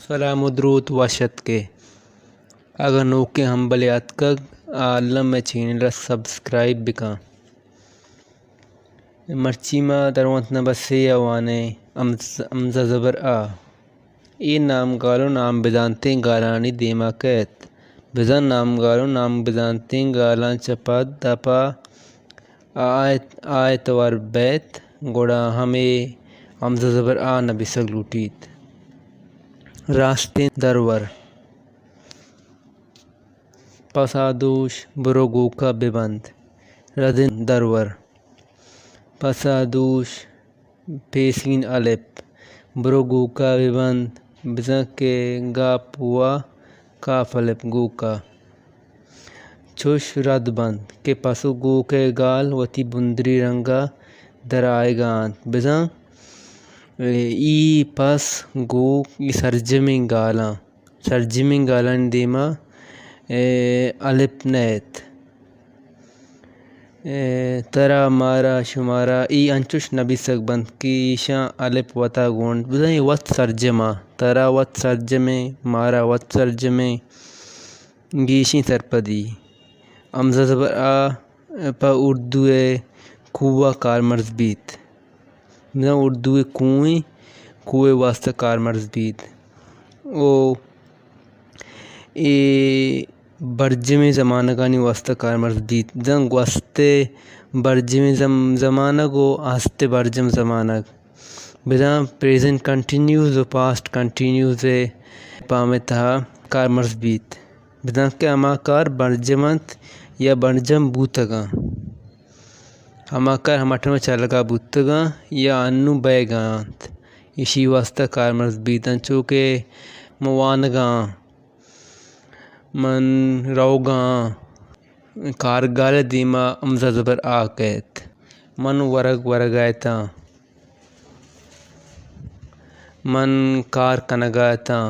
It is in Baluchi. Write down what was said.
سلام و دروت وش اتکے۔ اگاں نوکیں ہمبلے اتکگ، آ الم ءِ چینل ءَ سبسکرائب بکن۔ مرچی ما درونت نمبر سے ءَ وانیں، ہمز-، ہمزہ زبر آ۔ اے نامگال و نامبزانتیں گالانی دیما کئیت۔ بزاں نامگال و نامبزانتیں گالاں چہ پد ءَ پہ آ ءِ، آ ءِ توار بیت، گڑا ہمے ہمزہ زبر آ نبیسگ لوٹیت۔ راستیں درور۔ پسادوش، برو گوکا ببند۔ ردیں درور۔ پسادوش، پیسین الپ، برو گوکا ببند، بزاں کہ گاپ وا کاف الپ گوکا۔ چش رد بنت کہ پس و گوک ءِ گال وتی بندری رنگ ءَ در آیگ ءَ انت، بزاں ای، پس، گوک، ای سرجمیں گالاں۔ سرجمیں گالانی دیما، اے، الپ نئیت۔ اے، ترا، مارا، شمارا، ای انچوش نبیسگ بنت کہ ایشاں الپ وتا گون انت، بزاں ای وت سرجم آں۔ ترا وت سرجمیں، مارا وت سرجمیں، گیشیں سرپدی۔ ہمزہ زبر آ پہ اردو ءِ کو ءَ کارمرز بیت۔ بزاں اردو ءِ کوئیں، کو ءِ واستہ کارمرز بیت۔ او اے برجمیں زمانگانی واستہ کارمرز بیت۔ بزاں گوست ءِ برجمیں زم-، زمانگ و ہست ءِ برجم زمانگ۔ بزاں پریزنٹ کنٹینیوس و پاسٹ کنٹینیوس ءِ پام ءِ تہا کارمرز بیت۔ بزاں کہ ہما کار برجم انت یا برجم بوتگ انت۔ ہما کار ہما ٹائم ءَ چلگا بوتگ انت یا انوں بئیگا انت، ایشی واستہ کارمرز بیت انت، چو کہ من وانگا آں، من روگا آں۔ کارگال ءِ دیما ہمزہ زبر آ کئیت۔ من ورگ ورگا اتاں۔ من کار کنگا اتاں۔